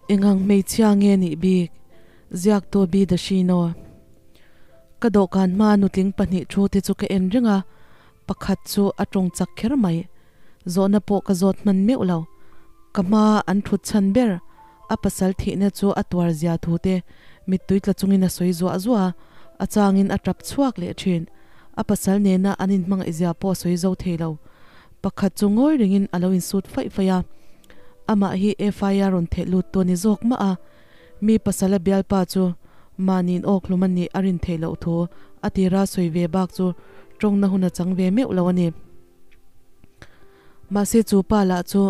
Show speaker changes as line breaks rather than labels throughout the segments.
Engang hmeichhia nge nih bik? Ziaktu Bi Dashino. Ka dawhkan hmaa nutling pahnih thu te chu ka en reng a, pakhat chu a tawng chak kher mai. Zawhna pawh ka zawt hman meuh lo. Ka hmaa an thut chhan ber, a pasal thihna chu a tuar zia thu te mittui tla chungin a sawi zuah zuah a, a changin a tap chhuak leh thin. A pasal nena an inhmangaih zia pawh a sawi zo thei lo. Pakhat chu ngawi rengin a lo insut faih faih a. Amah hi FIR rawn theh lut tu a ni zawk mah a, mi pasala bialpa chu mahniin awk hlum a nih a rin theih loh thu a tira sawi ve bak chu tawngna hun a chang ve meuh lo a ni. Mahse chu pa lah chu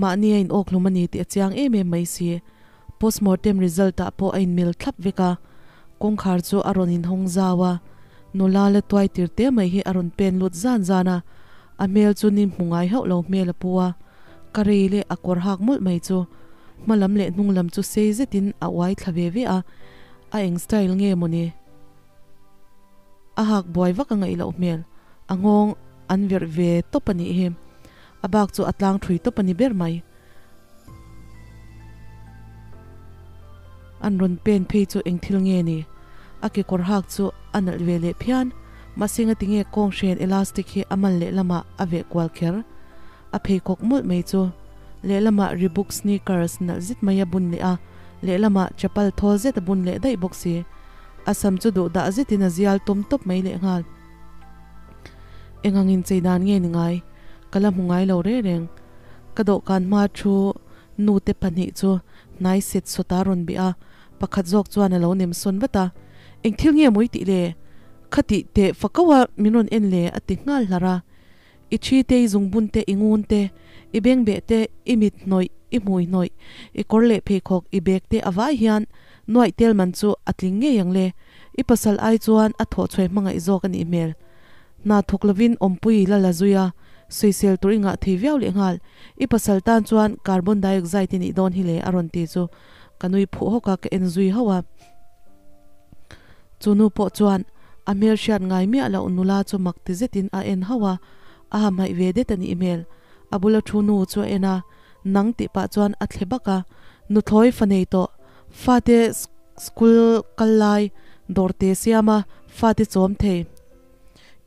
mahni a in awk hlum a ni tih a chiang em em mai si. Postmortem result ah pawh a inmil thlap vek a, kawngkhar chu a rawn inhawng zau a, nula la tuai tir te mai hi a rawn pen lut zan zan a, a hmel chu ni hmu ngai hauh lo hmel a pu a, ka rei leh a kawr hak mawlh mai chu hma lam leh hnung lam chu sei zetin a uai thla ve ve a, a eng style nge mawni? A hak buai vak a ngaih loh hmel, a nghawng an verh ve tawp a nih hi, a bak chu a tlang thui tawp a ni ber mai. An rawn pen phei chu eng thil nge ni? A kekawr hak chu a nalh ve leh phian. Mahse ngatinge kawng hren elastic hi a mal lehlamah a veh kual kher? A pheikhawk mawlh mai chu lehlamah Reebok sneakers nalh zet mai a bun leh a, lehlamah chapal thawl zet a bun leh daih bawk si. A sam chu duh dah zetin a zial tawm tawp mai lehnghal. Eng angin chei dan nge ni ngai? Ka la hmu ngai lo reng reng. Ka dawhkan hma thu nute pahnih chu hnai set sawta rawn bih a, pakhat zawk chuan a lo nem sawn vat a, Eng thil nge mawi tih le? Khatih teh fako a min rawn en le a ti nghal hlar a. I thi te, i zungbun te, i ngun te, i bengbeh te, i mit hnawih, i hmui hnawih, i kawr leh pheikhawk, i bag te a vai hian nuaih tel man chu a tling ngei ang le. I pasal ai chuan a thawhchhuai hmangaih zawk a nih hmel. Hna thawk lovin awmpui la la zui a, sawisel tur i ngah thei viau leh nghal. I pasal tan chuan carbon dioxide i nih dawn hi le a rawn ti chu ka nui phuh hawk a, ka en zui hauh a. Chu nu pawh chuan a hmel hriat ngai miah loh nula chu mak ti zetin a en hauh a, a hamhaih ve det a nih hmel. A bula thu nu chu a en a, nang tih pah chuan a thle bak a, nuthlawi fa nei tawh, fate school kal lai dawr te siam a, fate chawm thei.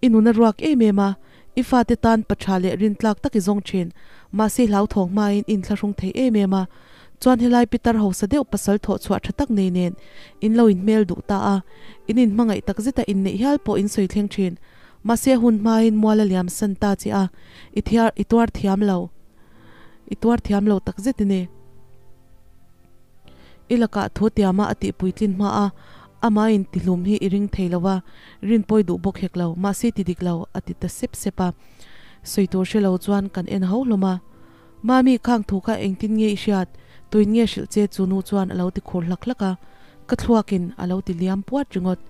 I nun a ruak em em a, i fate tan pa tha leh rintlak tak i zawng thin. Mahse hlauthawng hmain i inthlahrung thei em em a. Chuan helai pitar hausa deuh pasal thawh chhuah tha tak nei nen in lo inhmel duh ta a, in inhmangaih tak zeta inneih hial pawh in sawi thleng thin. Mahse hun hmain mual a liam san ta che a, i thiar i tuar thiam lo. I tuar thiam lo tak zet i ni. I lakah thu tiama a tih puitlin hma a, amah in tihlum hi i ring thei lo va, rin pawi duh bawk hek lo, mahse ti dik lo, a ti ta sep sep a. Sawi tur hre lo chuan kan en ho hlawm a. Mami, khang thu kha engtin nge i hriat? Tuin nge hrilh che chu nu chuan a lo ti khur hlak hlak a, ka thluakin a lo ti liam puat ringawt.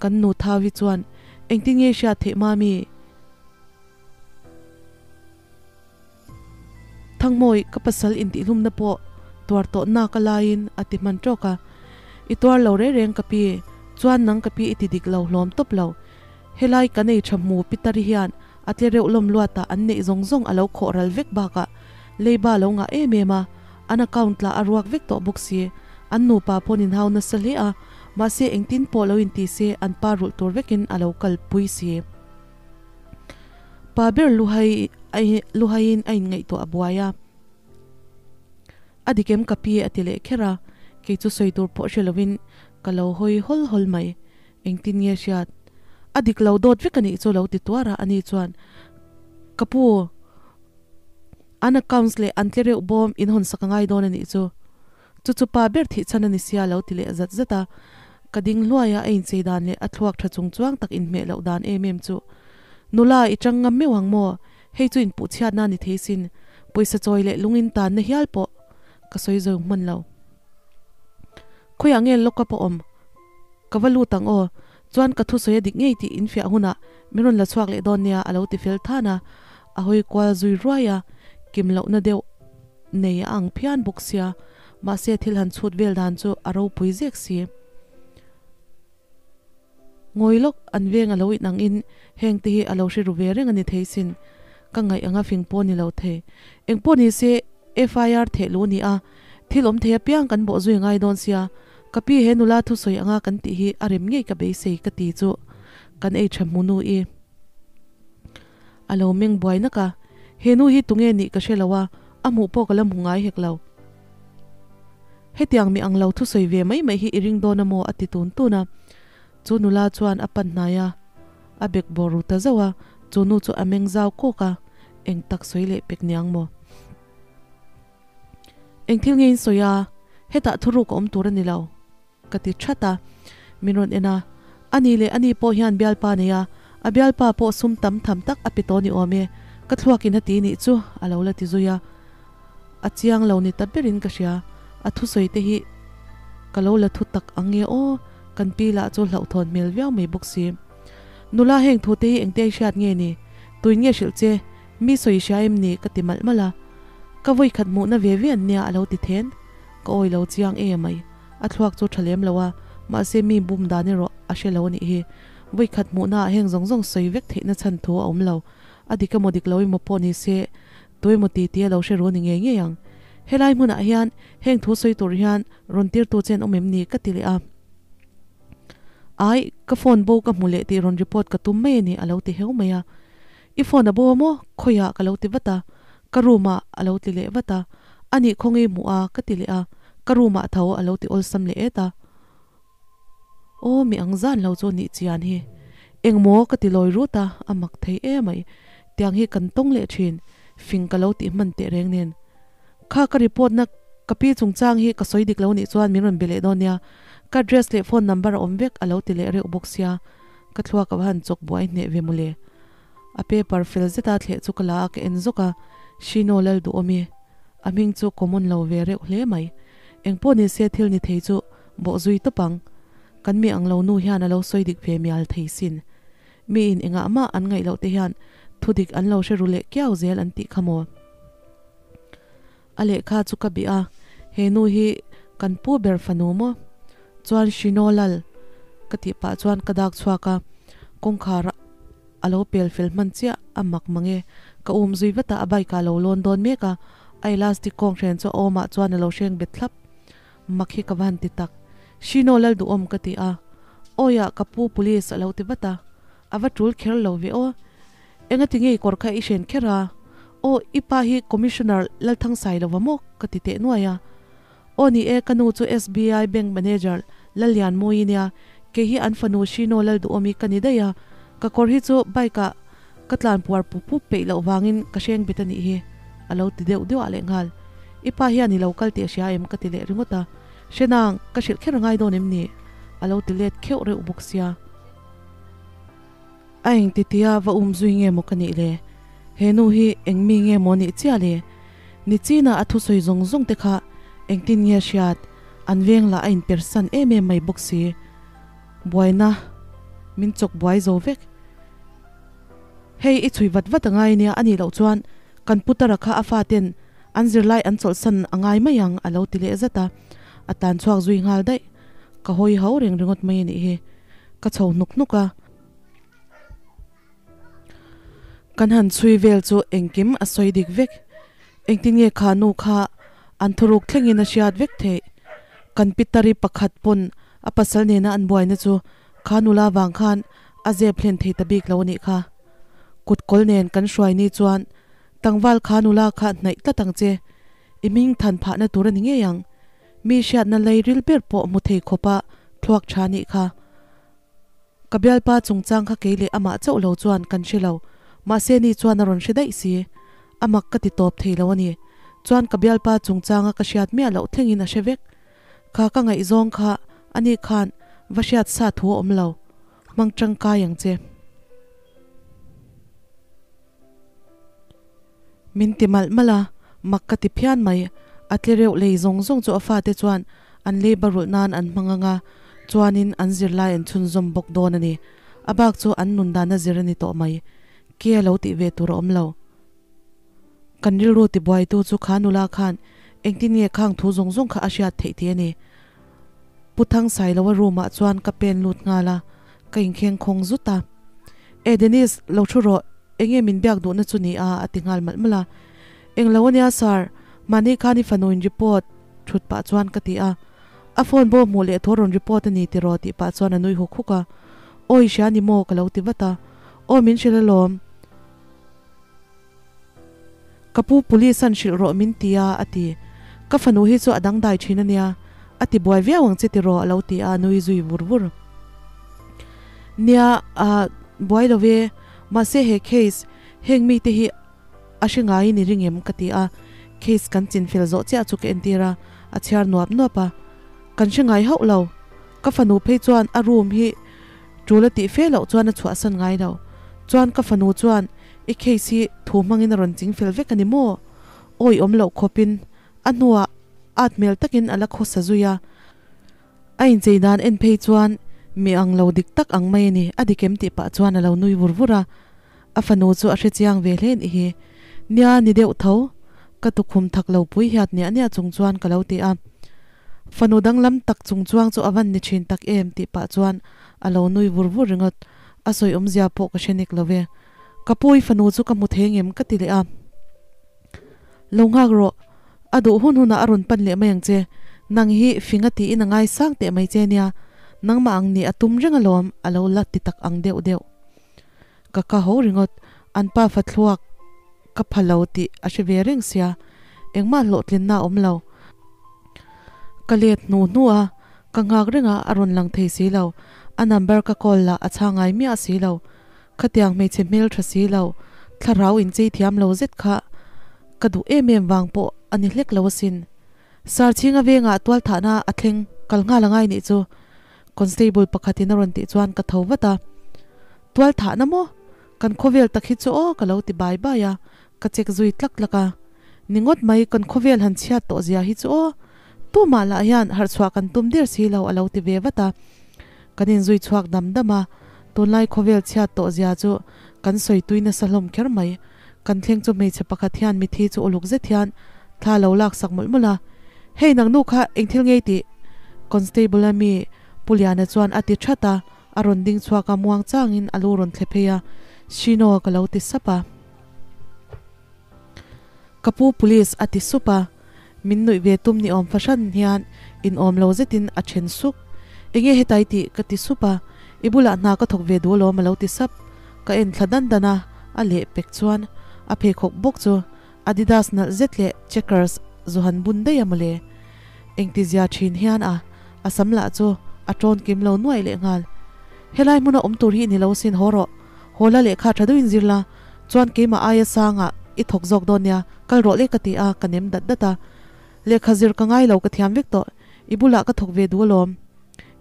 Kan nu Thavi chuan, Engtin nge i hriat theih Mami? Thangmawi, ka pasal intihhlumna pawh tuar tawh nak a laiin a ti hman tawk a. I tuar lo reng reng ka pi, chuan nang ka pi i ti dik lo hlawm tawp lo. Helai kan ei tha hmu Pitari hian a tle reuh lawm luatah an neih zawng zawng a lo khawh ral vek bakah leiba a lo ngah em em a, an account lah a ruak vek tawh bawk si. An nupa pawn inhau nasa hle a, mahse engtin pawh lo inti se an pa rulh tur vekin a lo kalpui si. Pa ber luhai luhaiin a inngaihtuah a buai a, A dik em ka pi a ti leh kher a, kei chu sawi tur pawh hre lovin ka lo hawi hawl hawl mai, engtin nge hriat? A dik lo dawt vek a nih chu lo ti tuar a, ani chuan ka pu an accounts leh an tlereuh bawm in hawn sak a ngai dawn a nih chu. Chu chu pa ber thih chhan a ni sia lo ti leh zat zat a, ka ding hluai a, a inchei dan leh a thluak tha chung chuang tak inhmeh loh dan em em chu. Nula, i chang ngam meuh ang maw? Hei chu inpuh chhiatna a ni thei sin, pawisa chawi leh lung in tanna hial pawh ka sawi zo hman lo. Khawiah nge lock up a awm? Ka va lut ang aw, chuan ka thusawi a dik ngei tih infiah hunah min rawn la chhuak leh dawn nia a lo ti fel than a, a hawi kual zui ruai a, kim lohna deuh nei a ang phian bawk sia, mahse thil han chhut vel dan chu a ropui zek si. Ngawi lawk an veng a lo in ang in heng te hi a lo hre ru ve reng a ni thei sin, ka ngaih anga fing pawh ni lo thei. Engpawh ni se FIR theh lu ni a. Thil awm thei apiang kan bawh zui ngai dawn sia, ka pi he nula thusawi anga kan tih hi a rem ngei ka beisei ka ti chu kan ei tha hmu nu i a lo meng buai nak a, he nu hi tunge nih ka hre lo a, a hmuh pawh ka la hmu ngai hek lo. Hetiang mi ang lo thusawi ve mai mai hi i ring dawn a maw a ti tun tun a, chu nula chuan a pan hnai a, a bek bawr ru ta zauh a, chu nu chu a meng zau kawk a, eng tak sawi leh pek niang maw? Eng thil nge in sawi a, hetah thuruk a awm tur a ni lo, ka ti that a, min rawn en a, a ni leh a ni pawh hian bialpa nei a, a bialpa pawh sum tam tham tak a pe tawh ni awm e, ka thluak in a ti nih chu a lo la ti zui a, a chiang lo ni ta berin ka hria, a thusawi te hi ka lo la thu tak ang nge aw, kan pi lah chu hlauhthawn hmel viau mai bawk si. Nula heng thu te hi engte i hriat nge ni? Tuin nge hrilh che? Mi sawi hria em ni? Ka ti malh malh a. Ka vawi khat hmuhna ve ve an nia a lo ti then. Ka awi lo chiang e mai. A thluak chu tha lem lo a, mahse mi bum dan erawh a hre lo a nih hi. Vawi khat hmuhna ah heng zawng zawng sawi vek theihna chhan thu a awm lo. A dik emaw dik lo emaw pawh ni se, tu emaw ti ti a lo hre ru ni ngei ngei ang. Helai hmunah hian heng thu sawi tur hian rawn tirtu che an awm em ni? Ka ti leh a. Ai, ka phone bo ka hmu leh tih rawn report ka tum mai a ni a lo ti heu mai a. I phone a bo a maw? Khawiah ka lo ti vat a. Ka room ah a lo ti leh vat a. A nih khawnge hmuh a? Ka ti leh a. Ka room ah tho a lo ti awlsam leh et a. Aw mi ang zan lo chu nih chian hi. Engmaw ka ti lawi rut a, a mak thei emai. Tiang hi kan tawng leh thin. Fing ka lo tih hman teh reng nen. Kha ka report na ka pi chungchang hi ka sawi dik lo nih chuan min rawn be leh dawn nia. Ka address leh phone number a awm vek a lo ti leh reuh bawk sia. Ka thluak a va han chawk buai hneh ve mawle. A paper fel zeta thleh chu ka la a ka en zawk a, Shino lal duhawm i. A hming chu common lo ve reuh hle mai. Engpawh ni se thil ni thei chu bawh zui tawp ang. Kan mi ang lo nu hian a lo sawi dik ve mial thei sin. Mi in engah mah an ngaih loh te hian thudik an lo hre ru leh kiau zel an tih kha maw. A lehkha chu ka bih a, he nu hi kan pu ber fanu maw? Chuan Shino Lal ka tih pah chuan ka dak chhuak a, kawngkhar a lo pel fel hman chiah a mak mang e. Ka um zui vat a, a bike ah a lo lawn dawn mek a, a elastic kawng hren chu a awmah chuan a lo hreng bet thlap. Mak hi ka va han ti tak. Shino Lal duhawm ka ti a, awiah ka pu police a lo ti vat a, a va tul kher lo ve aw. Engati nge i kawr kha i hren kher a? Aw, i pa hi Commissioner Lalthangsai lova maw? ka ti teh nuai a. Aw ni e, ka nu chu SBI Bank Manager Lallianmawi nia, kei hi an fanu Shino Lalduhawmi ka ni daih a, ka kawr hi chu bike ah ka tlan puar pup pup peih loh vangin ka hreng bet a nih hi, a lo ti deuh deuh ah lehnghal. I pa hian i lo kal tih a hria em? ka ti leh ringawt a. Hre nang, ka hrilh kher a ngai dawn em ni? a lo ti let kheuh reuh bawk sia. A eng ti tia va um zui nge maw ka nih le? He nu hi eng mi nge maw nih chiah le? Ni chin a a thusawi zawng zawng te kha engtin nge a hriat? An veng lah a inpersan em em mai bawk si. Buaina min chawk buai zo vek. Hei i chhui vat vat a ngai nia a nih loh chuan kan putara kha a faten an zirlai an chawlhsan a ngai mai ang a lo ti leh zat a. A tan chhuak zui nghal daih. Ka hawi ho reng ringawt mai a nih hi. Ka chho hnuk hnuk a. Kan han chhui vel chu engkim a sawi dik vek. Engtin nge kha nu kha an thuruk thlengin a hriat vek theih? Kan pitari pakhat pawn a pasal nena an buaina chu kha nula vang khan a zep hlen thei ta bik lo a nih kha. Kut kawl nen kan hruai ni chuan tlangval kha nula kha hnaih tlat ang che. I hming than phahna tur a ni ngei ang. Mi hriatna lei ril ber pawh hmu thei khawpa thluak tha nih kha. Ka bialpa chungchang kha kei leh amah chauh lo chuan kan hre lo, mahse ni chuan a rawn hre daih si. A mak ka ti tawp thei lo a ni. Chuan ka bialpa chungchanga ka hriat miah loh thlengin a hre vek. Kha ka ngaihzawng kha ani khan va hriat sa thu a awm lo. Hmang tangkai ang che. Min ti malh malh a, mak ka ti phian mai. A tle reuh lei zawng zawng chu a fate chuan an leiba rulh nan an hmang ang a, chuanin an zirlai an chhunzawm bawk dawn a ni. A bak chu an nun dan a zir a ni tawh mai. Ke a lo tih ve tur a awm lo. Kan rilru tibuaitu chu kha nula khan engtin nge khang thu zawng zawng kha a hriat theih tih a ni. Pu Thangsailova room ah chuan ka pen lut nghal a, ka inkheng khawng zut a. E Dennis, lo thu rawh, enge min biak duhna chu ni a? a ti nghal malh malh a. Englo ania sir, mahni khan i fanu in report. Thut pah chuan ka ti a. A phone bo hmuh leh thaw rawn report a ni tiraw tih pah chuan a nui huk huk a. Aw i hria ni maw ka lo ti vat a. Aw min hrilh alawm. Ka pu police an hrilh rawh min ti a a ti. Ka fanu hi chu a dangdai thin a nia. A ti buai viau ang che tiraw a lo ti a, a nui zui vur vur. Nia, a buai lo ve. Mahse he case, heng mite hi a hre ngaiin i ring em? Ka ti a, case kan chinfel zawh chiah chu ka entir a, a chhiar nuap nuap a. Kan hre ngai hauh lo. Ka fanu phei chuan a room hi tul a tih fe loh chuan a chhuahsan ngai lo. Chuan ka fanu chuan i case hi thu hmangin a rawn chingfel vek a ni maw? Awi awm loh khawpin a hnuah at hmel takin a la khawsa zui a. A inchei dan en phei chuan mi ang lo dik tak ang mai a ni, a dik em tih pah chuan a lo nui vur vur a. A fanu chu a hre chiang ve hle nih hi. Nia, ni deuh tho. Ka tukhum thak lo pui hiat niah niah chung chuan ka lo ti a. Fanu danglam tak chung chuang chu a van ni thin tak em tih pah chuan a lo nui vur vur ringawt. A sawi awmzia pawh ka hre nek lo ve. Ka pu i fanu chu ka hmu thei ngem ka ti leh a. Lo nghak rawh. A duh hun hunah a rawn pan leh mai ang che. Nang hi fing a tiin a ngaisang teh mai che nia. Nangmah ang nih a tum reng alawm a lo la ti tak ang deuh deuh. Ka ka ho ringawt. An pa fa thluak ka pha lo tih a hre ve reng sia. Engmah hlawhtlinna a awm lo. Ka let hnu hnu a, ka nghak reng a, a rawn lang thei si lo. A number ka call lah a chhang ngai miah si lo. Khatiang hmeichhe hmel tha si lo, thlarau inchei thiam lo zet kha ka duh em em vang pawh a ni hlek lo asin. Sarchhinga vengah tualthahna a thleng kal nghal angai nih chu Constable pakhatin a rawn tih chuan ka tho vat a. Tualthahna maw? Kan khawvel tak hi chu aw ka lo ti bai bai a, ka check zui tlak tlak a. Ni ngawt mai kan khawvel han chhiat tawh zia hi chu aw. Tumah lah hian harhchhuah kan tum der si lo a lo ti ve vat a. Kan inzui chhuak dam dam a, tunlai khawvel chhiat tawh zia chu kan sawi tui nasa hlawm kher mai. Kan thleng chu hmeichhe pakhat hian mithi chu uluk zet hian thla lo lak sak mawlh mawlh a, Hei nang nu kha eng thil ngei tih? Constable a mi Pu Liana chuan a ti that a, a rawn ding chhuak a muang changin a lu rawn thle phei a, Shino ka lo ti sap a. Ka pu police a ti sup a, min nuih ve tum ni awm fahran hian in awm lo zetin a then suk. Enge hetai tih? Ka ti sup a, i bulah hna ka thawk ve duh alawm a lo ti sap. Ka en thla dan dan a, a leh pek chuan a pheikhawk bawk chu Adidas nalh zet leh checkers zu han bun daih a mawle. Engtizia thin hian a a sam lah chu a tawn kim lo nuaih leh nghal. Helai hmuna awm tur hi i ni lo sin haw rawh. Haw la lehkha tha deuhin zir la, chuan keimah aia sangah i thawk zawk dawn nia, kal rawh le ka ti a, ka nem dat dat a. Lehkha zir ka ngai lo ka thiam vek tawh, i bulah ka thawk ve duh alawm.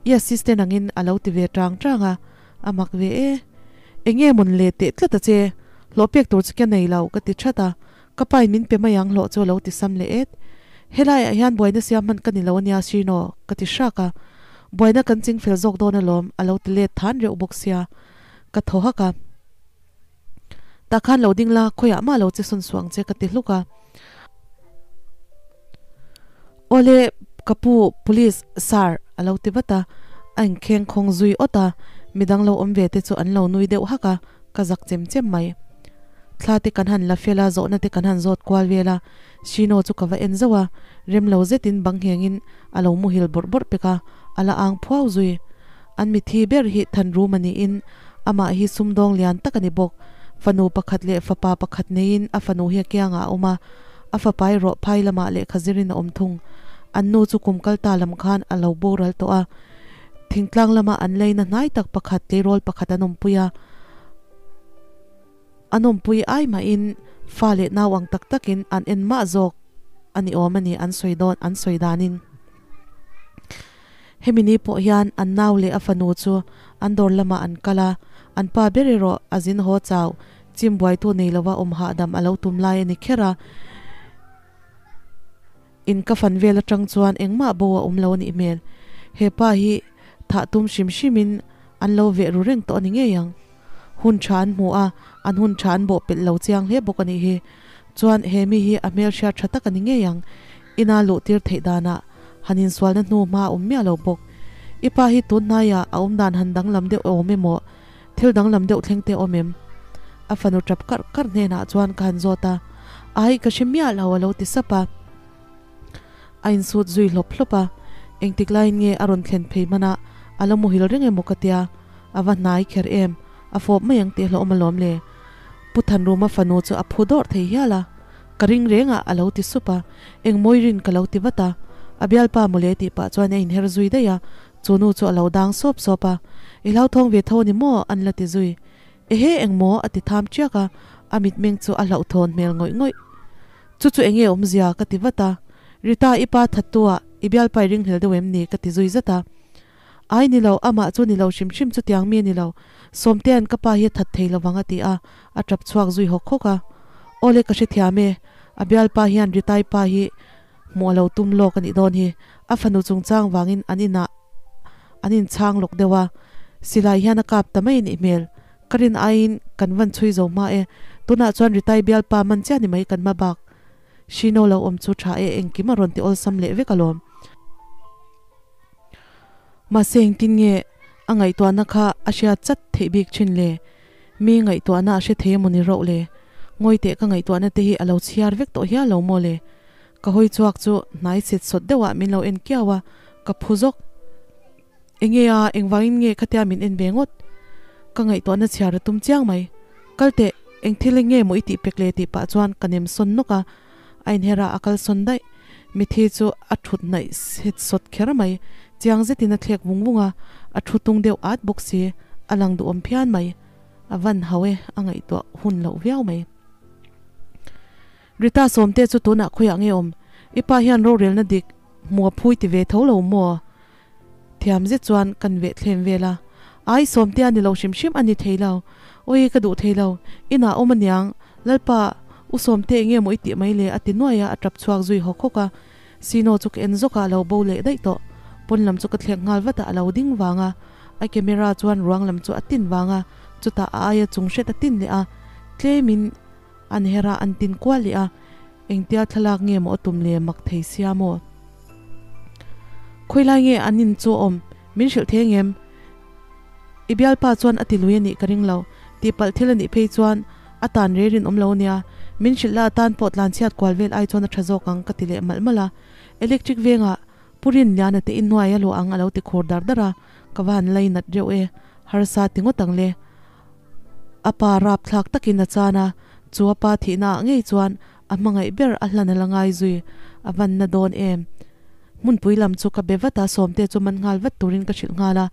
I assistant angin a lo ti ve tang tang a, a mak ve e. Enge mawn le teh tlat a che, hlawh pek tur chu ka nei lo ka ti that a, ka pain min pe mai ang hlawh chu a lo ti sam leh et. Helaiah hian buaina siam hman ka ni lo ania Sino ka ti hrak a, buaina kan ching fel zawk dawn alawm a lo ti let than reuh bawk sia. Ka thaw hak a. Tah khan lo ding la, khawiah mah lo che sawn suh ang che ka ti hluk a. Awle, ka pu, police, sir, a lo ti vat a. A inkheng khawng zui awt a, midang lo awm ve te chu an lo nui deuh hak a, ka zak chem chem mai. Thla te kan han la fel a, zawhna te kan han zawt kual vel a, Shino chu ka va en zauh a, rem lo zetin bang nghengin a lo muhil bawrh bawrh pek a, a la ang phuau zui. An mithi ber hi Thanruma niin amah hi sumdawng lian tak a ni bawk. Fanu pakhat leh fapa pakhat neiin a fanu hi a kiangah a awm a, a fapa erawh phai lamah lehkha zirin a awm thung. An nu chu kum kal ta lam khan a lo boral tawh a. Thingtlang lama an leina hnai tak pakhat tleirawl pakhat an awmpui a. An awmpui ai mahin fa leh nau ang tak takin an en mah zawk a ni awm a ni an sawi dawn an sawi danin. Hemi ni pawh hian an nau leh a fanu chu an dawr lamah an kal a, an pa ber erawh a zin haw chau, chim buaitu nei lova awm hahdam a lo tum lai a ni kher a. In ka fan vel atang chuan engmah bo a awm lo a nih hmel. He pa hi thah tum hrim hrimin an lo veh ru reng tawh a ni ngei ang. Hun tha an hmu a, an hun tha an bawh pelh lo chiang hle bawk a nih hi. Chuan he mi hi a hmelhriat tha tak a ni ngei ang. Ina luh tir theih danah han insualna hnu hma a awm miah lo bawk. I pa hi tun hnaiah a awm dan han danglam deuh awm emaw thil danglam deuh thleng te awm em? A fanu tap karh karh hnenah chuan ka han zawt a, Ai ka hre miah lo a lo ti sap a. A insut zui hlawp hlawp a, engtik laiin nge a rawn thlen phei hman a, a la muhil reng emaw ka tia, a va hnai kher em, a fawp mai ang tih hlauhawm alawm le. Pu Thanruma fanu chu a phu dawrh thei hial a, Ka ring reng a, a lo ti sup a, eng mawi rin ka lo ti vat a, a bialpa mawle tih pah chuan a inher zui daih a, chu nu chu a lo dang sawp sawp a, I hlauthawng ve tho a ni maw? an la ti zui. Ehe eng maw? a ti tham chiak a, a mitmeng chu a hlauhthawn hmel ngawih ngawih. Chu chu enge awmzia? ka ti vat a, Rita i pa thattu ah i bialpa i ringhlel deuh em ni? ka ti zui zat a. Ai ni lo, amah chu ni lo hrim hrim chutiang mi a ni lo. Sawmtea'n ka pa hi a that thei lovang a ti a, a tap chhuak zui hawk hawk a. Awle ka hrethiam e, a bialpa hian Ritai pa hi hmuh a lo tum lawk a nih dawn hi. A fanu chungchang vangin an inah an inchhang lawk deuh a, silai hian a kap ta mai a nih hmel. Ka rin aiin kan van chhui zo hma e, tunah chuan Ritai bialpa man chiah ni mai kan hma bak. Shino lo awm chu tha e engkim a rawn ti awlsam leh vek alawm. Mahse engtin nge a ngaihtuahna kha a hriat chat theih bik thin le? Mi ngaihtuahna a hre thei emawni rauh le? Ngawi teh ka ngaihtuahna te hi a lo chhiar vek tawh hial lo maw le? Ka hawi chhuak chu hnai chhet sawt deuhah min lo en kiau a, ka phu zawk. Enge a, engvangin nge khatia min en ve ngawt? Ka ngaihtuahna chhiar a tum chiang mai. Kal teh, eng thil nge maw i tih pek le tih pah chuan ka nem sawn nawk a, a inher a, a kal sawn daih. Mithi chu a thut hnaih het sawt kher mai. Chiang zetin a thlek vung vung a, a thu tung deuh at bawk si, a lang duhawm phian mai. A van hau e, a ngaihtuah hun loh viau mai. Rita Sawmte chu tunah khawiah nge awm? I pa hian rorelna dik hmu a phui ti ve tho lo maw? Thiam zet chuan kan veh thlem vel a. Ai Sawmtea ni lo hrim hrim a ni thei lo. Awi ka duh thei lo. Inah awm aniang. Lalpa, U Sawmte enge maw i tih mai le a ti nuai a, a tap chhuak zui hawk hawk a. Sino chu ka en zawk a, a lo bo leh daih tawh. Pawn lam chu ka thlek nghal vat a, a lo ding vang a. A camera chuan ruang lam chu a tin vang a, chutah a aia chung hret a tin leh a. Tlemin an her a, an tin kual leh a. Engtia thlalak nge maw a tum le mak thei sia maw? Khawilai nge an in chu awm? Min hrilh thei angem? I bialpa chuan a ti lui a nih ka ring lo. Tihpalh thil a nih phei chuan a tan rei rinawm lo ania. Min hrilh la atan pawh tlanchhiat kual vel ai chuan a tha zawk ang ka ti leh malh malh a. Electric vengah Pu Rinliana te inhnuai a luah ang a lo ti khur dar dar a. Ka va han lainat reuh e. Harsa ti ngawt ang le. A pa rapthlak takin a chan a, chu a pa thihna ah ngei chuan a hmangaih ber a hlan a la ngai zui, a van na dawn em. Hmunpui lam chu ka be vat a, Sawmte chu man nghal vat turin ka hrilh nghal a,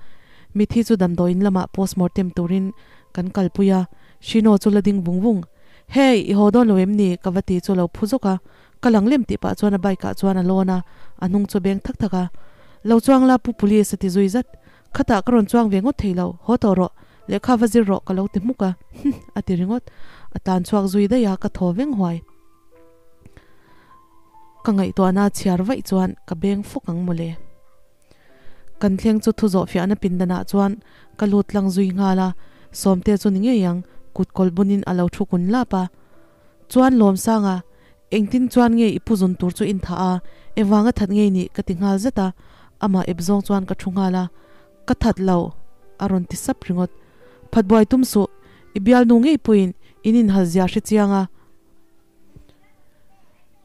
mithi chu damdawiin lamah postmortem turin kan kalpui a, Shino chu la ding vung vung. Hey, i haw dawn lo em ni? ka va ti chu a lo phu zawk a, ka lang lem tih pah chuan a bike ah chuan a lawn a, a hnung chu a beng thak thak a. Lo chuang la Pu Police a ti zui zat. Khatah ka rawn chuang ve ngawt thei lo, haw tawh rawh, lehkha va zir rawh ka lo ti hmuk a, hum a ti ringawt. A tlan chhuak zui daih a, ka thaw veng huai. Ka ngaihtuahna chhiar vaih chuan ka beng fawk ang mawle. Kan thleng chu thu zawh fiahna pindanah chuan ka lut tlang zui nghal a, Sawmte chu ni ngei ang, kut kawl bunin a lo thu kun lap a. Chuan Lawmsanga, Engtin chuan nge i pu zun tur chu in thah a, engvang a that ngei nih ka ti nghal zet a, amah ep zawng chuan ka thu nghal a, Ka that lo, a rawn ti sap ringawt. Phat buai tum suh, i bialnu ngei pawhin in inhal zia hre chiang a,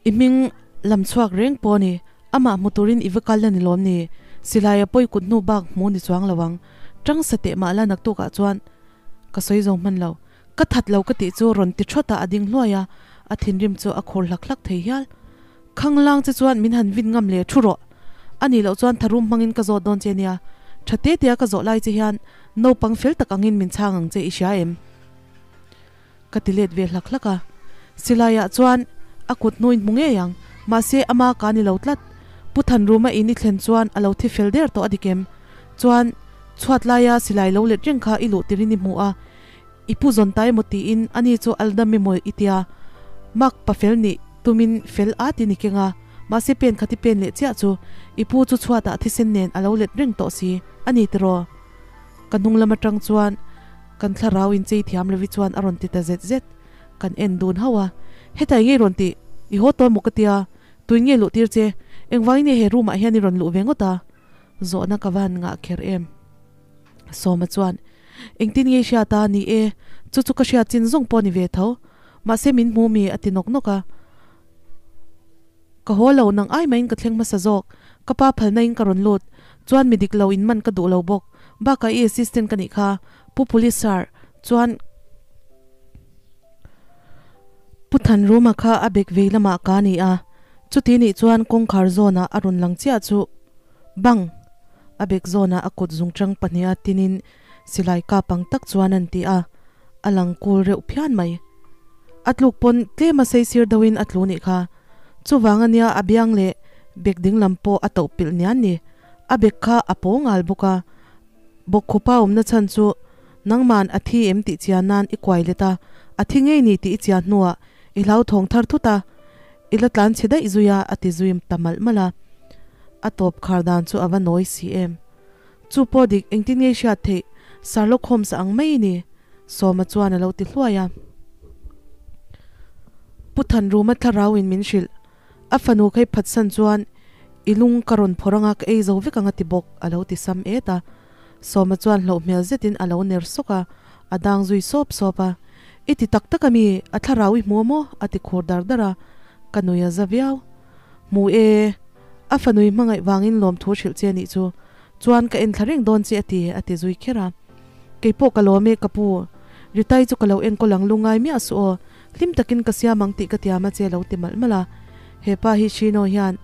i hming lam chhuak reng pawh a ni, amah hmu turin i va kal a ni lawm ni, silai a pawi kut hnu bak hmu ni chuang lo ang, tang sa teh mah la naktukah chuan ka sawi zo hman lo. Ka that lo ka tih chu rawn ti thawt a, a ding hluai a, a thinrim chu a khur hlak hlak thei hial. Khang lang che chuan min han vin ngam le thu rawh. A nih loh chuan tharum hmangin ka zawt dawn che nia. Tha te tea ka zawh lai che hian naupang fel tak angin min chhang ang che i hria em? Ka ti let ve hlak hlak a. Silaiah chuan a kut hnuin hmu ngei ang, mahse ama ka ni lo tlat. Pu Thanruma in i thlen chuan a lo thi fel der tawh a dik em? Chuan chhuat laia silai lo let reng kha i luh tirin i hmu a, I pu zawn ta emaw tiin ani chu Aldam emaw i tia. Mark pa fel nih tumin fel at in i keng a, mahse pen khat i pen leh chiah chu i pu chu chhuatah thisen nen a lo let reng tawh si a ni tiraw? Ka hnung lam atang chuan kan thlarau inchei thiam lovi chuan a rawn ti ta zet zet. Kan en dun hauh a, Hetah enge i rawn tih? I haw tawn maw ka tia, tuin nge luh tir che? Engvangin nge he room ah hian i rawn luh ve ngawt a? Zawhna ka van ngah kher em? Sawma chuan, Engtin nge i hriat a? Ni e, chu chu ka hriat chin zawng pawh a ni ve tho. Mahse min hmu mi a ti nawk nawk a. Ka haw lo, nang ai mahin ka thleng hmasa zawk. Ka pa phalna in ka rawn lut. Chuan mi dik lo in man ka duh lo bawk. Bakah i assistant ka nih kha. Pu Police Sir, chuan Pu Thanruma kha a bek vei lamah ka ni a. Chuti nih chuan kawngkhar zawnah a rawn lang chiah chu. Bang! A bek zawnah a kut zungchang pahniha tinin silai kap ang tak chuan an ti a, a lang kul reuh phian mai. A tluk pawn tlem a saisir deuhin a tlu nih kha. Chuvang ania a biang leh bek ding lam pawh a toh pilh nian ni. A bek kha a paw ngal bawk a. Bawkkhupa awmna chhan chu nangman a thi em tih chian nan i kuai let a, a thi ngei ni tih i chian hnuah i hlauthawng thar thut a, i la tlan chhe daih zui a, a ti zui ta malh malh a. A tawp khar dan chu a va nawi si em. Chu pawh dik engtin nge hriat theih Sherlock Holmes ang mai i ni? Sawma chuan a lo ti hluai a. Pu Thanruma thlarau in min hrilh. A fanu kha i phatsan chuan i lung ka rawn phawrh anga ka ei zo vek ang a ti bawk a lo ti sam et a. Sawma chuan hlauh hmel zetin a lo ner sawk a, a dang zui sawp sawp a. I ti tak tak ami? A thlarau i hmu a maw? a ti khur dar dar a. Ka nui a za viau. Hmu e. A fanui hmangaih vangin lawmthu hrilh che nih chu. Chuan ka en thla reng dawn che a ti, a ti zui kher a. Kei pawh ka lawm e ka pu. Ritai chu ka lo enkawl ang lu ngai miah suh aw. Hlim takin ka siam ang tih ka tiam a che lo ti malh malh a. He pa hi Shino hian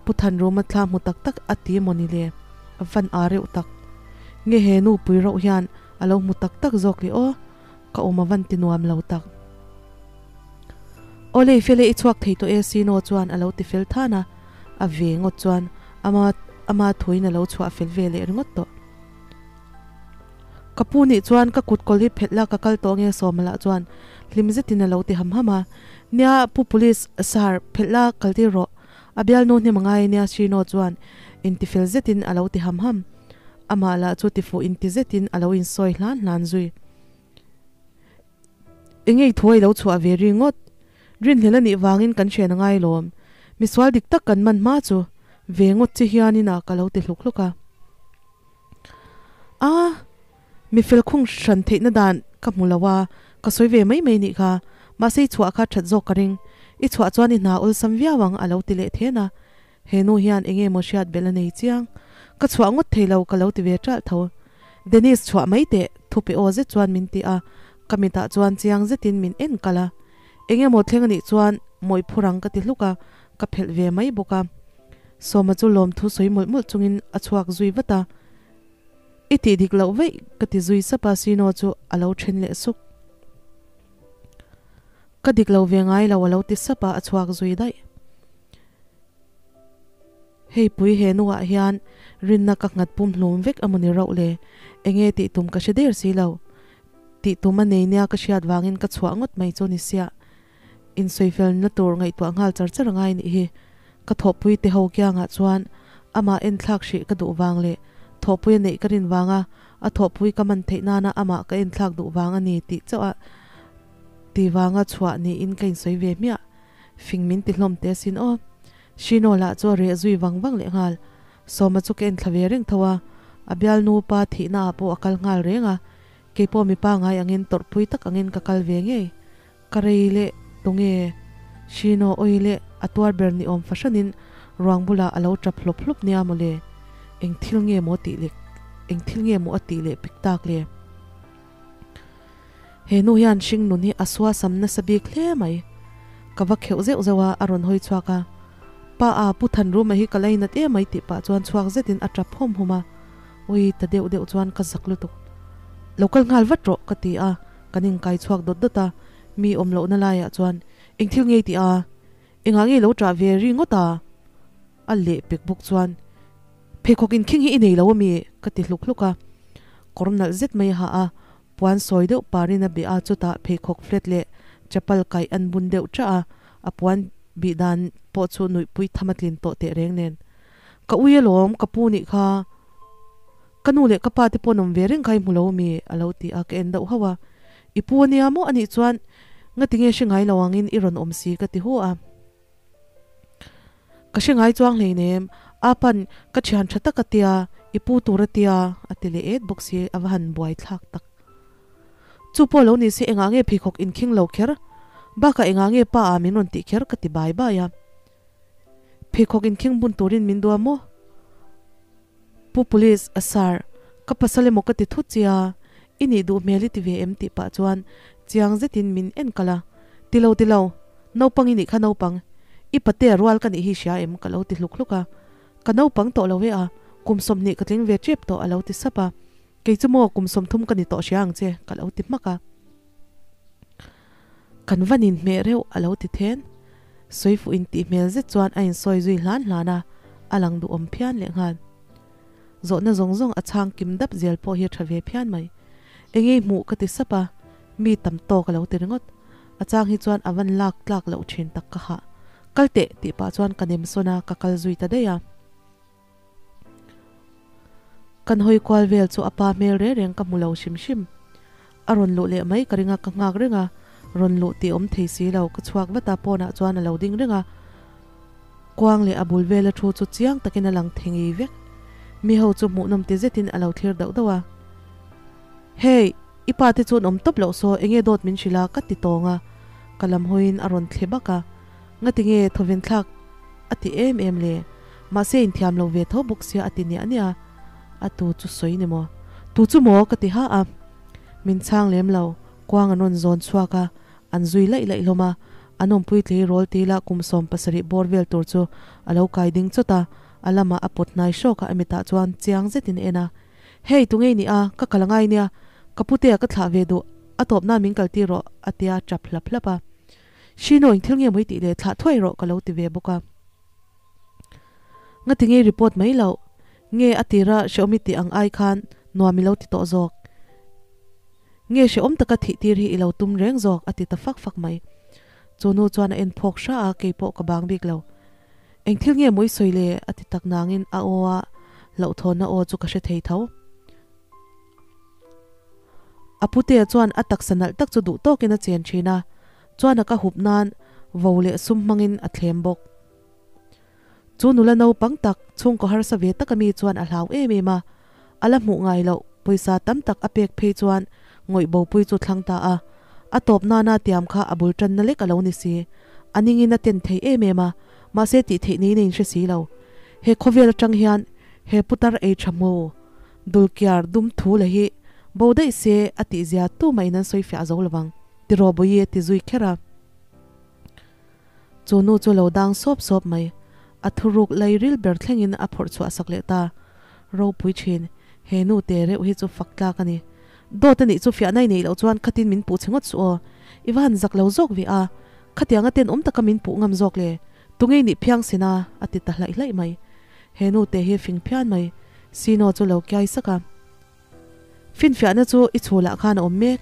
Pu Thanruma thla hmu tak tak a ti maw ni le? A van aa reuh tak. Nge he nu pui rauh hian a lo hmu tak tak zawk le aw. Ka awm a van ti nuam lo tak. Awlei fele i chhuak thei tawh e Sino chuan a lo ti fel than a, a ve ngawt chuan ama ama thuin a lo chhuah fel ve leh ringawt tawh. Ka pu nih chuan ka kut kawl hi phelh la ka kal tawh nge Sawma lah chuan hlim zetin a lo ti ham ham a, Nia pu police sir phelh la kal tir rawh, a bialnu hnem a ngai ania Sino chuan intifel zetin a lo ti ham ham. Amah lah chu tifuh inti zetin a lo insawi hlan hlan zui. Engei thuai lo chhuah ve ri ngawt. Rinhlel a nih vangin kan hrian a ngai lawm. Misual dik tak kan man hma chu ve ngawt chi hianin a ka lo ti hluk hluk a. A, mi fel khung hran theihna dan ka hmu lo a, ka sawi ve mai mai nih kha. Mahse i chhuah kha that zawk ka ring. I chhuah chuan i hna awlsam viau ang a lo ti leh then a. He nu hian enge maw hriat belh a nei chiang. Ka chhuah ngawt thei lo ka lo ti ve ṭalh tho. Dennis chhuah mai teh, thu pe aw zet chuan min ti a, ka mitah chuan chiang zetin min en kalh a. Enge maw thleng a nih chuan mawih phur ang ka ti hluk a, ka phelh ve mai bawk a. Sawma chu lawmthu sawi mawlh mawlh chungin a chhuak zui vat a. I tih dik loh veih ka ti zui sap a, Sino chu a lo then leh suk. Ka dik lo ve ngai lo a lo ti sap a, a chhuak zui daih. Hei pui he nuah hian rinna ka nghat pum hlum vek a mawni rauh le? Enge tih tum ka hre der si lo. Tih tum a nei nia ka hriat vangin ka chhuah ngawt mai chu ni siah. Insawifelna tur ngaihtuah nghal char char a ngai nih hi. Ka thawhpui te ho kiangah chuan amah enthlak hrih ka duh vang leh thawhpui a neih ka rin vanga a thawhpui ka man theih nana amah ka enthlak duh vang a ni tih chauh a ti vanga chhuah niin ka insawi ve hmiah. Fing min ti hlawm teh asin aw. Shino lah chu a reh zui vang vang leh nghal. Sawma chu ka enthla ve reng tho a, a bialnu pa thihna ah pawh a kal nghal reng a, keipawh mipa ngai angin tawrhpui tak angin ka kal ve ngei. Ka rei leh tunge Shino awi leh a tuar ber ni awm fahranin ruang bulah a lo tap hlawp hlawp nia maw le. Eng thil nge maw tih leh eng thil nge maw a tih leh pik tak le. He nu hian hring nun hi a suasam nasa bik hle mai. Ka va kheuh zeuh zeuh a, a rawn hawi chhuak a. Pa a, Pu Thanruma hi ka lainat em mai tih pah chuan chhuak zetin a tap hawm hawm a. Ui, ta deuh deuh chuan ka zak lutuk. Lo kal nghal vat rawh ka ti a, kan inkai chhuak dawt dawt a. Mi awm lohna laiah chuan, Eng thil ngei tih a? Engah nge lo ṭah ve ri ngawt a? A leh pek bawk chuan, Pheikhawk inkhing hi i nei lo ami? ka ti hluk hluk a. Kawr nalh zet mai a ha a, puan sawi deuh parin a bih a, chutah pheikhawk flat leh chapal kaih an bun deuh ṭah a, a puan bih dan pawh chu nuihpui tham a tlin tawh teh reng nen. Ka ui alawm, ka pu nih kha. Ka nu leh ka pa te pawh an awm ve reng kha i hmu lo ami? a lo ti a, ka en deuh hauh a. I pu ania maw? Anih chuan ngati nge hre ngai lo angin i rawn awm si ka ti hu a. Ka hre ngai chuang hleinem, Apan ka thian tha tak a tia, i pu tur a tia a ti leh et bawk si, a va han buai thlak tak. Chu pawh lo ni se engah nge pheikhawk inkhing lo kher? Bakah engah nge pa ah min rawn tih kher ka ti bai bai a. Pheikhawk inkhing bun turin min duah maw? Pu Police, Sir, ka pasal emaw ka ti thut che a, i nih duh hmel i ti ve em tih pah chuan chiang zetin min en kalh a. Ti lo ti lo, naupang i nih kha naupang, i patea rual ka nih hi hria em ka lo ti hluk hluk a. Ka naupang tawh lo e a, kum 20 ka tling ve tep tawh a lo ti sap a. Kei chu maw kum 30 ka ni tawh hria ang che ka lo ti hmak a. Kan van inhmeh reuh a lo ti then. Sawifuh intih hmel zet chuan a insawi zui hlan hlan a, a lang duhawm phian lehnghal. Zawhna zawng zawng a chhang kim dap zel pawh hi a tha ve phian mai. Engei hmuh ka ti sap a, mi tam tawk a lo ti ringawt. A chang hi chuan a van lak tlak loh thin tak ka hah. Kal teh tih pah chuan ka nem sawn a, ka kal zui ta daih a. Kan hawi kual vel chu a pa hmel reng reng ka hmu lo hrim hrim. A rawn luh leh mai ka ring a, ka nghak reng a, rawn luh tih awm thei si lo, ka chhuak vat a, pawnah chuan a lo ding reng a. Kuang leh a bul vela thu chu chiang takin a lang thei ngei vek. Mi ho chu hmuhnawm ti zetin a lo thlir dauh dauh a. Hey, i pa te chu an awm tawp loh saw, enge dawt min hrilh a? ka ti tawng a, ka lam hawiin a rawn thle bak a. Ngatinge thawven thlak a ti em em le? Mahse inthiam lo ve tho bawk sia a ti niah niah a, a tu chu sawi ni maw? Tu chu maw? ka ti ha a. Min chhang lem lo, kuang an rawn zawn chhuak a, an zui laih laih hlawm a, an awmpui tleirawl ti lah kum 70 bawr vel tur chu a lo kai ding chawt a, a lamah a pawt hnai hrawk a, a mitah chuan chiang zetin a en a, Hei, tunge i nih a, ka kal angai nia, ka putea ka thlah ve duh, a tawp nan min kaltir rawh a tia tap hlap hlap a. Shino eng thil nge maw i tih le thlah thuai rawh ka lo ti ve bawk a. Ngati nge i report mai loh? Nge a tira hrehawm i tih ang ai khan nuam i lo ti tawh zawk? Nge hrehawm taka thih tir hi i lo tum reng zawk? a ti ta fak fak mai. Chu nu chuan a en phawk hra a, kei pawh ka bang bik lo. Eng thil nge maw i sawi le? a ti tak nangin a aw a hlauhthawnna aw chu ka hre thei tho. A putea chuan a taksa nalh tak chu duh tawkin a chen thin a, chuan a ka hup nan vo leh sum hmangin a thlem bawk. Chu nula naupang tak, chhungkaw harsa ve taka mi chuan a hlau em em a, a la hmuh ngai loh pawisa tam tak a pek phei chuan ngawih bopui chu thlang ta a. A tawp nana tiam kha a bul tanna lek a lo ni si. A ningin a ten thei em em a, mahse tih theih niin a inhre si lo. He khawvel atang hian he putar ei tha hmu. Dulkiar dum thu la hi bo daih se a tih zia tu mah in an sawi fiah zo lovang ti raw Bawihi a ti zui kher a. Chu nu chu lo dang sawp sawp mai. A thuruk lei ril ber thleng in a phawrh chhuah sak leh ta. Ropui thin, he nu te reuh hi chu fak tlak a ni. Dawt a nih chu fiahna i neih loh chuan khatin min puh che ngawt suh aw. I va han zak lo zawk ve a. Khatianga tenawm taka min puh ngam zawk le. Tungei nih phiang sin a, a ti ta hlaih hlaih mai. He nu te hi fing phian mai. Sino chu lo kiai sak a. Finfiahna chu i chhulah khan a awm mek.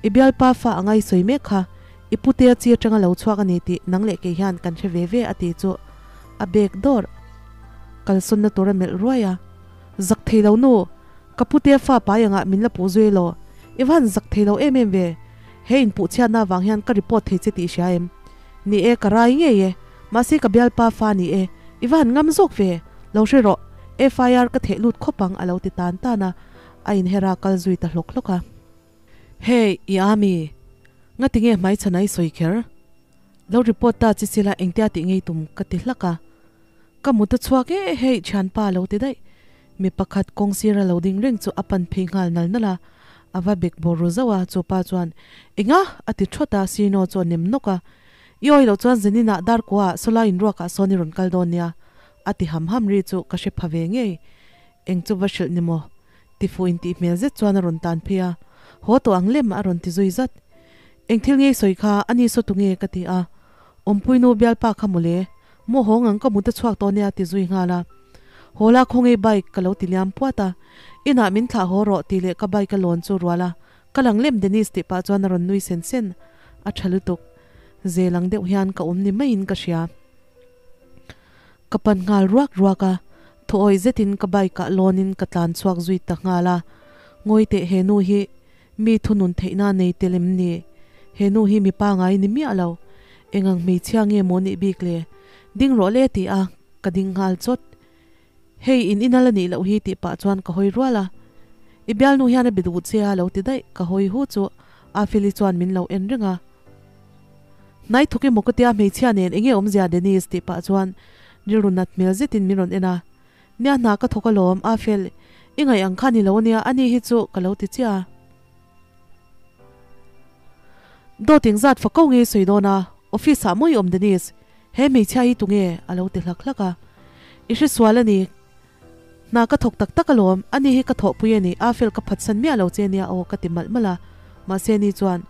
I bialpa fa a ngaisawi mek kha. I putea chi atanga lo chhuak a ni tih nang leh kei hian kan hre ve ve a ti chu a bek dawr. Kalsawnna tur a melh ruai a. Zak thei lo nu, ka putea fa pai angah min la puh zui elaw? I va han zak thei lo em em ve. He inpuhchhiatna avang hian ka report thei che tih i hria em? Ni e, ka rai ngei e. Mahse ka bialpa fa ni e, i va han ngam zawk ve, lo hre rawh, FIR ka theh lut khawp ang a lo ti tan tan a, a inher a kal zui ta hlawk hlawk a. Hey, i a mi? Ngati nge hmaichhana i sawi kher? Lo report ta chi sila engtia tih ngei tum ka ti hlak a. Ka mut a chhuak e hei thianpa a lo ti daih. Mi pakhat kawng sira lo ding reng chu a pan phei nghal nal nal a, a va bek bawr ru zauh a, chupa chuan, Enga? a ti thawt a, Sino chu a nem nawk a. I awi loh chuan Zenin ah darkua ah sawlai inruak ah sawn i rawn kal dawn nia, a ti ham ham ri chu ka hre pha ve ngei. Eng chu va hrilh ni maw? Ti fuh intih hmel zet chuan a rawn tan phei a, Haw tawh ang lem a rawn ti zui zat. Eng thil ngei sawi kha a ni saw tu nge ka ti a, Awmpuinu bialpa kha mawle, maw haw ngang ka mut a chhuak tawh nia ti zui nghal a. Haw la khawnge bike ka lo ti liam puat a, inah min thlah haw rawh tih leh ka bike a lawn chu rual a, ka lang lem Dennis tih pah chuan a rawn nui sen sen, a tha lutuk. Zel ang deuh hian ka awm ni maiin ka hria. Ka pan nghal ruak ruak a, thuawih zetin ka bike ah lawnin ka tlan chhuak zui ta nghal a, ngawi teh he nu hi Mi thunun theihna nei tel em ni? He nu hi mi pangai ni miah lo. Eng ang hmeichhia nge maw nih bik le? Ding rawh le ti a, ka ding nghal chawt. Hei in inal a nih loh hi tih pah chuan ka hawi rual a. I bialnu hian a be duh che a lo ti daih, ka hawi hu chu Afeli chuan min lo en reng a. Hnai thuk emaw ka tia hmeichhia nen enge awmzia Denise tih pah chuan Rilru nat hmel zetin min rawn en a, Nia hna ka thawk alawm, a fel, i ngaih ang kha ni lo ania, ani hi chu ka lo ti chiah a. Dawt engzat fa ko nge sawi dawn a, office ah mawi awm Denise, he hmeichhia hi tunge? a lo ti hlak hlak a. I hresual a ni, hna ka thawk tak tak alawm, ani hi ka thawhpui a ni, a fel ka phatsan miah lo che nia aw ka ti malh malh a, mahse ni chuan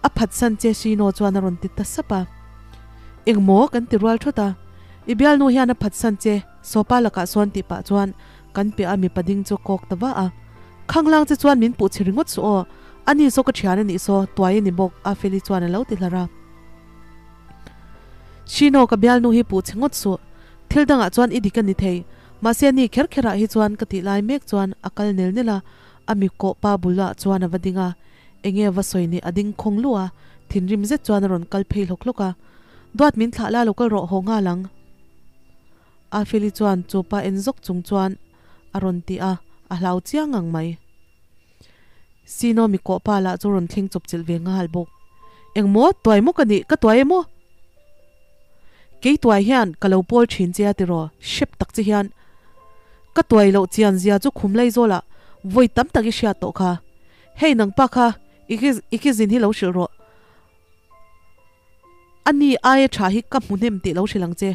a phatsan che Shino chuan a rawn ti ta sap a. Engmaw? kan ti rual thawt a, I bialnu hian a phatsan che, Sopa lakah sawn tih pah chuan kan piah a mipa ding chu kawk ta va a. Khanglang che chuan min puh chhe ringawt suh aw, ani saw ka thian a nih saw, tuai a ni bawk, a Feli chuan a lo ti hlar a. Shino ka bialnu hi puh chhe ngawt suh, thil dangah chuan i dik a ni thei, mahse ani kher kherah hi chuan ka tih lai mek chuan a kal nel nel a, a mi kawh pa bulah chuan a va ding a, enge a va sawi ni a ding khawng luh a, thinrim zet chuan a rawn kal phei hlawk hlawk a, Duat min thlah la lo kal rawh haw nghal ang. A Feli chuan chu pa en zawk chung chuan a rawn ti a, a hlau chiang ngang mai. Sino mi kawh pa lah chu rawn thleng chawp chilh ve nghal bawk. Engmaw, tuai maw ka nih, ka tuai emaw? Kei tuai hian ka lo pawl thin che a tiraw, hrep tak che hian. Ka tuai loh chian zia chu khum lai zawlah vawi tam tak i hriat tawh kha. Hei nangpa kha i ki zin hi lo hrilh rawh. A ni aia tha hi ka hmu hnem tih lo hrilh ang che.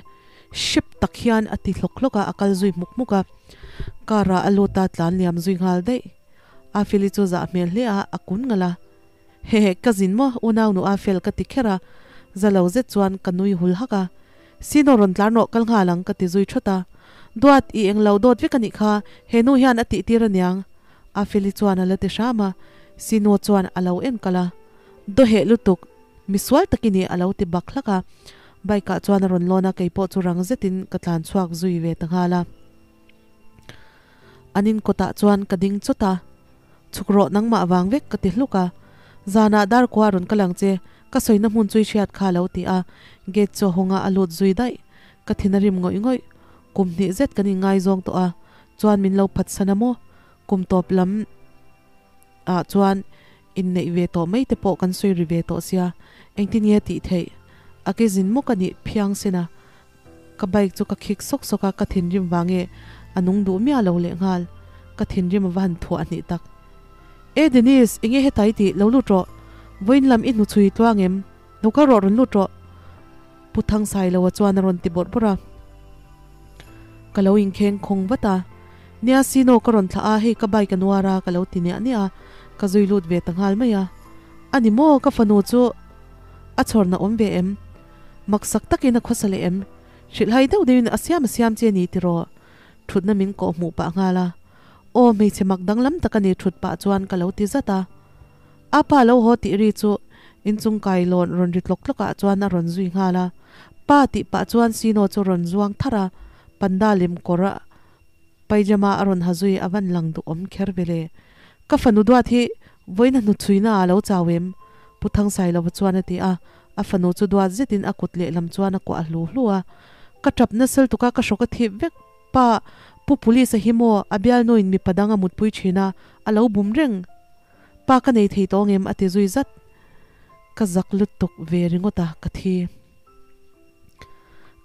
Hrep tak hian a ti hlawk hlawk a, a kal zui hmuk hmuk a. Car ah a lut a, tlan liam zui nghal daih. A Feli chu zah hmel hle a, a kun ngalh a. Hehe, ka zin maw unau nu a Fel ka ti kher a, za lo zet chuan ka nui hul hak a. Sino rawn tlar nawh kal nghal ang ka ti zui thawt a. Duat, i englo dawt vek a nih kha, he nu hian a tih tir aniang. A Feli chuan a la ti hram a, Sino chuan a lo en kalh a. Dawheh lutuk, misual tak i ni a lo ti bak hlak a. Bike ah chuan a rawn lawn a, keipawh chu rang zetin ka tlan chhuak zui ve ta nghal a. An in kawtah chuan ka ding chawt a, Chhuk rawh nangmah vang vek ka ti hluk a. Zanah dar kua rawn ka lang che, ka sawina hmun chu i hriat kha a lo ti a, gate chu a hawng a, a lut zui daih. Ka thin a rim ngawih ngawih. Kum hnih zet kan inngaizawng tawh a, chuan min lo phatsan a maw? Kum tawp lam. ah chuan inneih ve tawh mai te pawh kan sawi ri ve tawh sia, engtin nge tih theih? A ke zin mawk a nih phiang sin a, ka bike chu ka khik sawk sawk a, ka thinrim vang e a nung duh miah lo leh nghal, ka thinrim a va han thuah hnih tak. E Denise, enge hetai tih lo lut rawh, vawiin lam i hnuchhui tluang em? Lo kal rawh rawn lut rawh. Pu Thangsailo-a chuan a rawn ti bawrh bawrh a. Ka lo inkheng khawng vat a. Nia Sino ka rawn thlah a, hei ka bike a nuar a ka lo ti niah niah a, ka zui lut ve ta nghal mai a. A ni maw, ka fanu chu a chhawrna awm ve em? Maksak takin a khawsa leh em? Hrilhhai deuh deuhin a siam a siam che ni tiraw? Thutna min kawh hmuh pah nghal a. Aw hmeichhe mak danglam tak a ni thut pah chuan ka lo ti zat a. A pa lo haw tih ri chu inchung kai lawn rawn ri tlawk tlawk ah chuan a rawn zui nghal a. Pa tih pah chuan Sino chu rawn zuang tharh a, panda lem kawr a pyjama a rawn ha zui a van lang duh awm kher ve le. Ka fanu duat hi vawiin a hnuchhuina ah lo chau em? Pu Thangsailova chuan a ti a, a fanu chu duat zetin a kut lehlam chuan a kuah hlu hlu a. Ka tap nasal tuk a, ka hrawk a thip vek. Pa, Pu Police a hi maw a bialnuin mipa dang a mutpui thin a, a lo bum reng. Pa ka nei thei tawng em a ti zui zat. Ka zak lutuk ve ringawt a, ka thi.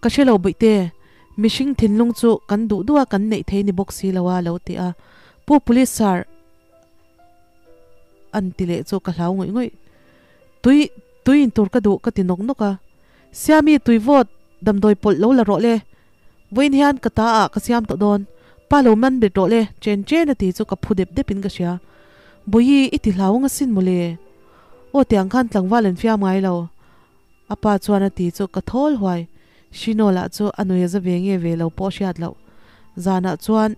Ka hre lo bawihte, mihring thinlung chu kan duh duh a kan neih thei ni bawk si lo a lo ti a. Pu Police Sir an ti leh chu ka hlau ngawih ngawih. Tui, tui in tur ka duh ka ti nawk nawk a. Siami tui vawt damdawi pawlh lo la rawh le. Vawiin hian ka ta ah ka siam tawh dawn. Pa lo man bet rawh le, chen chen a ti chu ka phu dep dep in ka hria. Bawihi, i ti hlau ang asin mawle. Aw tiang khan tlangval an fiam ngai lo. A pa chuan a ti chu ka thawl huai. Shino lah chu a nui a za ve nge ve lo pawh hriat loh. Zanah chuan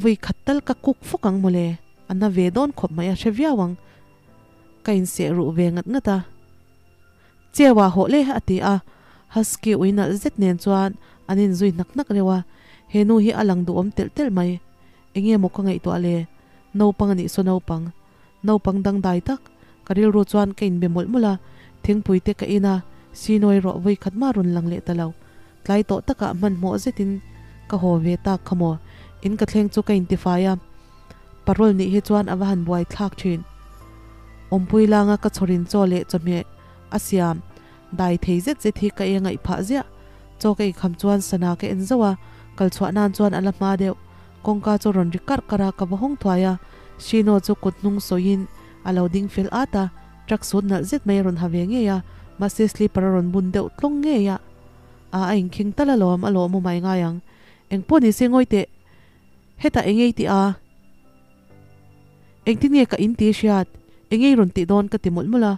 vui khat tal ka kuk fuk ang mawle. A na ve dawn khawp mai a hre viau ang. Ka inseh ruh ve ngat ngat a. Cheua hawh le a ti a, Husky ui nalh zet nen chuan an inzui hnak hnak reuh a, he nu hi a lang duhawm telh telh mai. Enge maw ka ngaihtuah le? Naupang a nih saw naupang. Naupang dangdai tak. Ka rilru chuan ka inbe mawlh mawlh a, thingpui te ka in a, sinawi rawh vawi khat mah rawn lang leh ta lo. Tlai tawh takah hmanhmawh zetin ka haw ve tak kha maw? In ka thleng chu ka intifai a, parole nih hi chuan a va han buai thlak thin. Awmpui langa ka chhawrin chaw leh chawhmeh a siam dai thei zet zet hi ka e ngaih phah ziah. Chaw ka eikham chuan sana ka en zauh a, kal chhuah nan chuan a la hma deuh. Kawngka chu rawn ri karh karh a, ka va hawng thuai a. Shino chu kut hnung sawiin a lo ding fel at a, truck suit nalh zet mai a rawn ha ve ngei a, mahse slipper a rawn bun deuh tlawng ngei a. A a inkhing tal alawm, a lawm awm ai ngai ang. Engpawh ni se ngawi teh. Hetah engei tih a? Engtin nge ka in ti hriat? Engei rawn tih dawn ka ti mawlh mawlh a.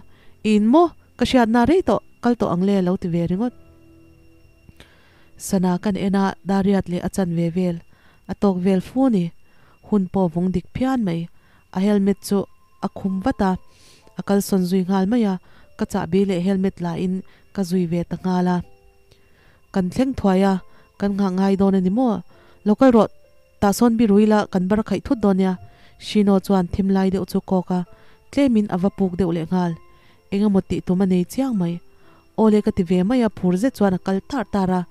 I in maw? Ka hriatna rei tawh, kal tawh ang le a lo ti ve ringawt. Sana kan en a, Dariat leh a chan ve vel. A tawk vel fu ni. Hun pawh vawng dik phian mai. A helmet chu a khum vat a, a kalsawn zui nghal mai a, ka chahbi leh helmet la in ka zui ve ta nghal a. Kan thleng thuai a, kan nghah ngai dawn a ni maw? Lo kal rawh, tah sawn bi rui la kan bar khaih thut dawn nia, Shino chuan thim lai deuh chu kawk a, tlemin a va puk deuh leh nghal. Eng emaw tih tum a nei chiang mai. Aw le ka ti ve mai a, phur zet chuan a kal tar tar a.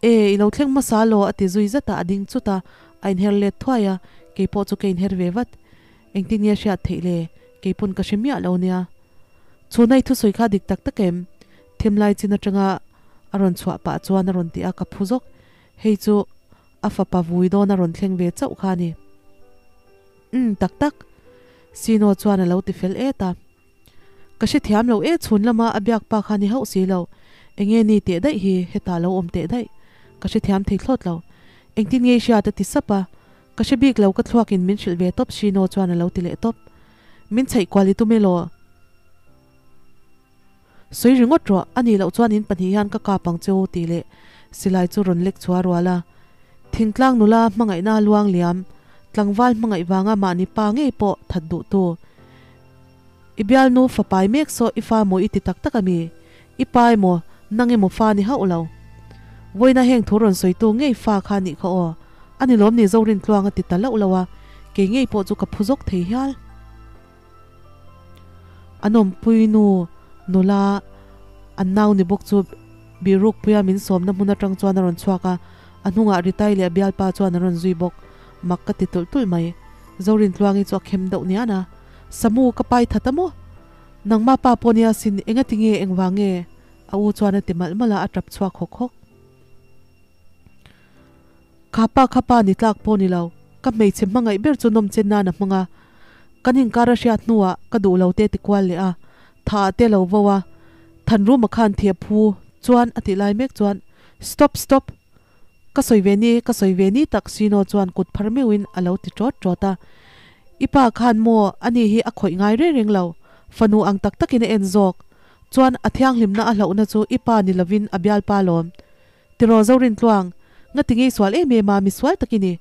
E, i lo thleng hmasa law a ti zui zat a, a ding chut a, a inher let thuai a, keipawh chu ka inher ve vat. Engtin nge hriat theih le? Keipawn ka hre miah lo nia. Chhuna i thusawi kha dik tak tak em? Thimlai chin atanga a rawn chhuah pah chuan a rawn ti a, ka phu zawk. Hei chu a fapa vui dawn a rawn thleng ve chauh kha a ni. Umm, tak tak. Sino chuan a lo ti fel et a. Ka hrethiam lo e, chhun lama a biak pa kha ni hauh si lo. Enge ni teh daih hi, hetah lo awm teh daih. Ka hrethiam thei thlawt lo. Engtin nge i hriat a ti sap a. Ka hre bik lo, ka thluakin min hrilh ve tawp Shino chuan a lo ti leh tawp. Min chheih kual i tum elaw? Sawi ringawt rawh, a nih loh chuan in pahnih hian ka kap ang che u tih leh silai chu rawn lek chhuah rual a. Thingtlang nula hmangaihna luang liam, tlangval hmangaih vanga mahni pa ngei pawh that duhtu. I bialnu fapai mek saw i fa maw i ti tak tak a mi? I pa emaw, nang emaw fa ni hauh lo. Vawiina heng thu rawn sawitu ngei fa kha nih kha aw. A ni lawm ni Zorintluang a ti ta loh loh a, kei ngei pawh chu ka phu zawk thei hial. An awmpui nu nula an nau ni bawk chu Birukpuia min sawmna hmun atang chuan a rawn chhuak a, a hnungah Ritai leh a bialpa chuan an rawn zui bawk. Mak ka ti tulh tulh mai. Zorintluangi chu a khem deuh nian a. Samu, ka pai that a maw? Nangmah pa pawh nia sin, engati nge, engvang nge? A u chuan a ti malh malh a, a tap chhuak hawk hawk. Kha pa kha pa ni tlak pawh ni lo, ka hmeichhe hmangaih ber chu nawm chen nan a hmang a. Kan inkar a hriat hnuah ka duh lo te ti kual leh a, tha ah te lo vo a. Thanruma khan thia phu chuan a tih lai mek chuan, Stop, stop! Ka sawi ve ni, ka sawi ve ni tak Sino chuan kut phar meuhin a lo ti ṭawt ṭawt a. I pa khan maw ani hi a khawih ngai reng reng lo, fanu ang tak takin a en zawk. Chuan a thianghlimna a hlauhna chu i pa ni lovin a bialpa lawm. Tiraw Zorintluang, ngati ngei sual em em a, mi sual tak i ni.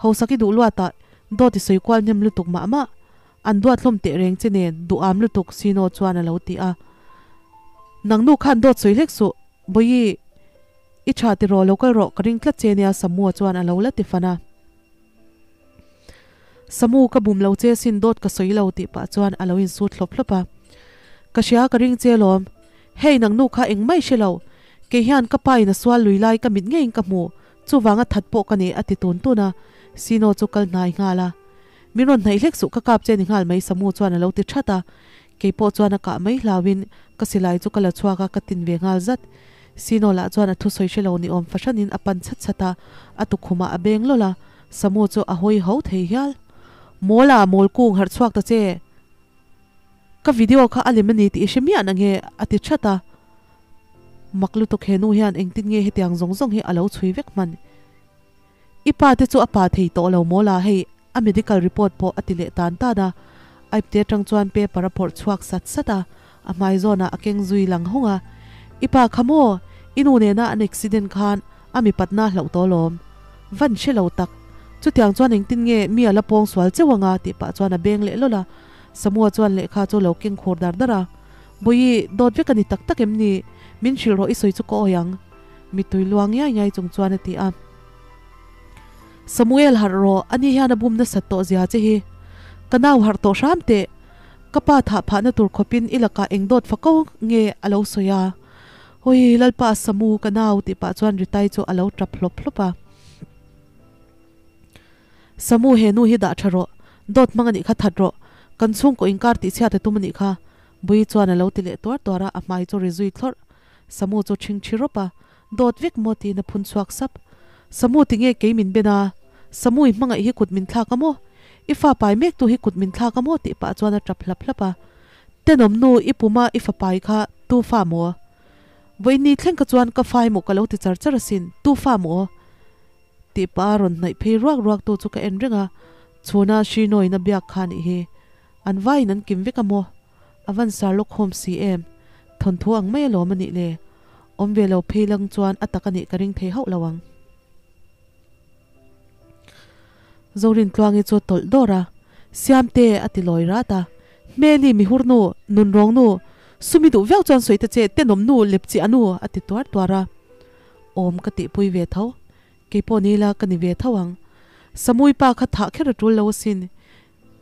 Hausak i duh luatah dawt i sawi kual hnem lutuk mah mah. An duat hlawm teh reng che nen duham lutuk Sino chuan a lo ti a. Nangnu khan dawt sawi hlek suh, Bawihi. I tha tiraw lo kal rawh ka ring tlat che nia Samua chuan a lo la ti fan a. Samu ka bum lo che sin dawt ka sawi lo tih pah chuan a lo insut hlawp hlawp a. Ka hria ka ring che lawm. Hei nangnu kha engmah i hre lo. Kei hian ka pa in a sual lui lai ka mit ngeiin ka hmu chuvanga that pawh ka nei a ti tun tun a. Sino chu kal hnai nghal a. Min rawn hnaih hlek suh ka kap che ni nghal mai Samu chuan a lo ti that a. Kei pawh chuan a kah mai hlauin ka silai chu ka la chhuak a ka tin ve nghal zat. Sino lah chuan a thusawi hre lo ni awm fahranin a pan chhat chhat a, a tukhumah a beng lawlh a, Samu chu a hawi ho thei hial. Mawl a, mawl kung harh chhuak ta che. Ka video kha a lem a ni tih i hre miah na nge? a ti that a. Mak lutuk he nu hian engtin nge hetiang zawng zawng hi a lo chhui vek hman. I pa te chu a pa thei tawh lo mawl a, hei a medical report pawh a ti leh tan tan a. Aipte atang chuan paper a phawrh chhuak sat sat a, a hmai zawnah a keng zui lang hawng a. I pa kha maw? I nu nena an accident khan a mipatna a hlauh tawh alawm. Van hre lo tak. Chutiang chuan engtin nge mi a la pawng sual cheu anga tih pah chuan a beng leh lawlh a. Samua chuan lehkha chu lo keng khur dar dar a. Bawihi, dawt vek a ni tak tak em ni? Min hrilh rawh i sawi chu ka awi ang. Mittui luang ngiai ngiai chung chuan a ti a. Samuel harh rawh, ani hian a bum nasat tawh zia che hi. Ka nau harh tawh hram teh. Ka pa thah phahna tur khawpin i lakah eng dawt fa ko nge a lo sawi a. Hawi Lalpa Samu ka nau tih pah chuan Ritai chu a lo tap hlawp hlawp a. Samu he nu hi dah tha rawh, dawt hmang anih kha that rawh, kan chhungkaw inkar tihchhiat a tum anih kha Bui chuan a lo ti leh tuar tuar a, a hmai chu ri zui thlawrh. Samu chu ṭhingṭhi rawp a, Dawt vek maw tiin a phun chhuak sap. Samu tinge kei min ben a? Samu i hmangaih hi kut min thlak a maw? I fa pai mek tu hi kut min thlak a maw? tih pah chuan a tap hlap hlap a. Tenawm nu, i puma i fa pai kha tu fa maw? Vawiin ni thleng kha chuan ka fai maw ka lo ti char char asin, tu fa maw? Tih pah a rawn hnaih phei ruak ruak tu chu ka en reng a, chhuna Shinoin a biak kha nih hi. An vaiin an kim vek a maw? A van sar lawk khawm si em? Thawnthu ang mai alawm a nih le. Awm ve lo phei lang chuan a tak a nih ka ring thei hauh lo ang. Zorintluangi chu tawlh dawr a, Siamte a ti lawi rat a. Hmeli mihur nu, nunrawng nu, sumi duh viau chuan sawi ta che, tenawm nu, lepchiah nu a ti tuar tuar a. Awm ka tihpui ve tho. Keipawh ni ila ka ni ve tho ang. Samui pa kha thah kher a tul lo asin.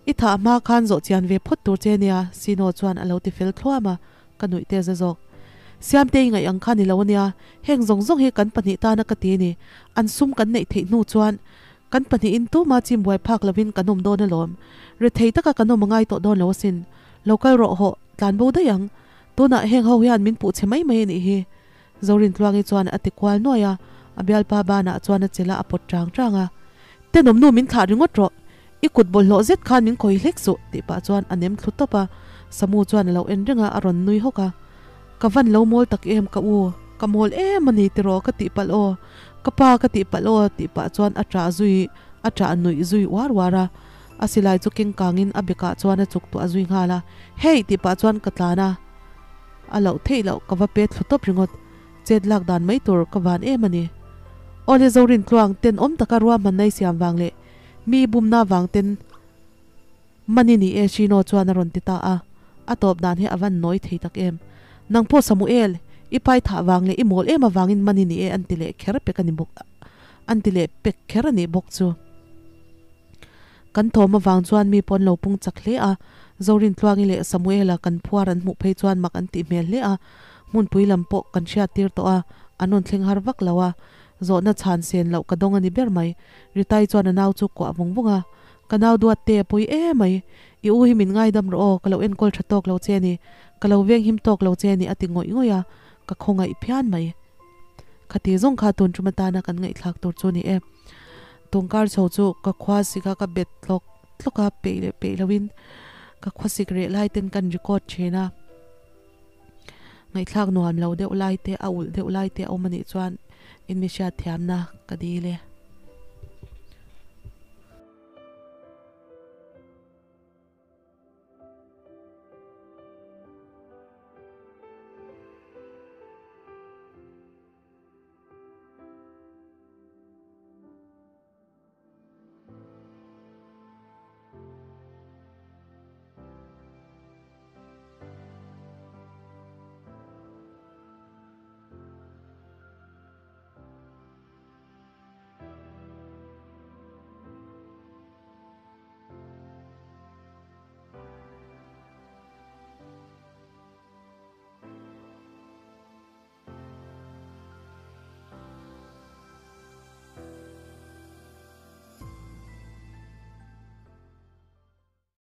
I thah hma khan zawh chian ve phawt tur che nia, Sino chuan a lo ti fel thluam a, ka nuih te za zawk. Siamtei ngaih ang kha ni lo ania, heng zawng zawng hi kan pahnih tana ka ti ni, an sum kan neih theih hnu chuan kan pahnihin tuma chim buai phak lovin kan awm dawn alawm, rethei taka kan awm a ngai tawh dawn lo asin, lo kal rawh hawh, tlan bo daih ang, tunah heng ho hian min puh chhe mai mai a nih hi. Zorintluangi chuan a ti kual nuaih a, a bialpa banah chuan a chil a, a pawt chang chang a. Tenawmnu min thlah ringawt rawh, i kut bawlhhlawh zet khan min khawi hlek suh tih pah chuan a nem thlu tawp a, Samu chuan a lo en reng a, a rawn nui hawk a. Ka van lo mawl tak em ka u, ka mawl em a ni tiraw ka tih palh aw, ka pa ka tih palh aw tih pah chuan a ṭah zui, a ṭah nuih zui uar uar a. A silai chu keng kangin a bekah chuan a chuk tuah zui nghal a, Hey tih pah chuan ka tlan a. A loh theih loh ka va pet thlu tawp ringawt, chet lak dan mai tur ka van em a ni. Awle Zorintluang tenawm taka ruahmanna i siam vang leh mi bumna vang ten mani ni e Shino chuan a rawn ti ta a, a tawp dan hi a van nawi thei tak em. Nang pawh Samuel, i pai thah vang leh i mawl em avangin mani ni e an ti leh kher pek a ni bawk an ti leh pek kher a nih bawk chu. Kan thawm avang chuan mi pawn lo pung chak hle a, Zorintluangi leh Samuela kan phuar an hmuh phei chuan mak an tih hmel hle a, hmunpui lam pawh kan hriat tir tawh a, an rawn thleng har vak lo a, zawhna chhan sen loh ka dawng a ni ber mai. Ritai chuan a nau chu kuah vung vung a, Ka nau duat te a pui em mai, i u hi min ngaidam rawh aw, ka lo enkawl tha tawk lo che a ni, ka lo venghim tawk lo che a ni a ti ngawih ngawih a, ka khawngaih phian mai. Khati zawng kha tun tum atana kan ngaihthlak tur chu a ni e. Tungkar chho chu ka khua sik a ka bet tlawk tlawk a, peih leh peih loin ka khua sik reh lai ten kan record thin a, ngaihthlak nuam lo deuh lai te a ulh deuh lai te a awm anih chuan in mi hriat thiamna ka dil e.